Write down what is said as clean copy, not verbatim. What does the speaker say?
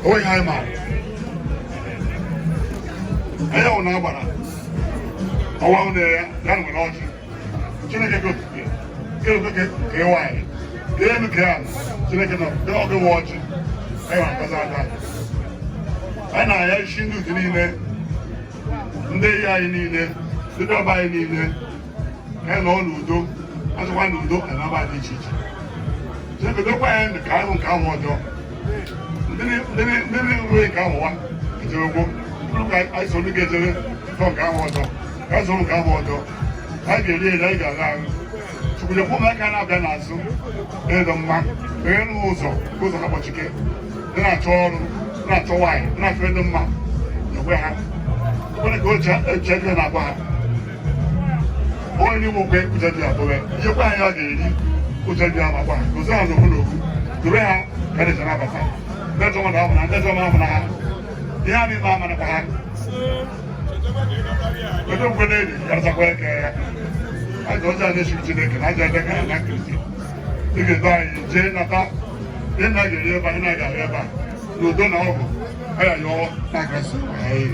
Onweghị anyị maara anyị ahụ na-agbara ọwa ahụ na-ya ya nwere ọjị. Chineke ka okike kere ka ịwa anyị ka elu ka ya Chineke nọ ọgụ nwe ọjị. Anyị na-akọzi aka anyị na-aya isi ndị Udi niile, ndị enyi anyị niile, ndị ọba anyị niile, ka anyị nọ n'udo, azụkwa n'udo anaba dị iche iche. Chineke dokwa anyị ndụ ka anyị hụ nke ahụ ọjọọ, ndị na-enweghị nke ahụ wa ejewegwo ka anyị so ndị ga-ejere tọ nke ahụ ọjọọ, ka anyị soro nke ahụ ọjọọ. Anyị ga-eri eri, anyị ga-aga ahụ. Chukwu nyekwa ụmụaka na-abịa n'azụ ịdị mma, meghere ụzọ ụzọ ha gbachike, ndị na-achọ ọrụ, ndị na-achọ nwaanyị, ndị na-achọ ịdị mma, ekwe ha ekwere ka oche eche ebe na-agba ha. Onye n'ime okwe ụjọ dị abụghị ihekwe anyị a ga-eri ụjọ dị ama gba ha gozi ha n'ofu n'ofu, debe ha ka na-eje nabata ndị ọjọọ mmadụ ahụ na ndị ọjọọ ahụ na ha ihe a niile amanakwa ha. Onye okwe na-eri yarachakwa eke ya aja ọjọọ na-esi Chineke na aja ebe ka ya na nkirisi ị ga-edo anyị jee nata ihe na ga-eri ebe anyị na-aga ebe a n'udo na ọgụ. Aya yọọ na Kraịst anyị.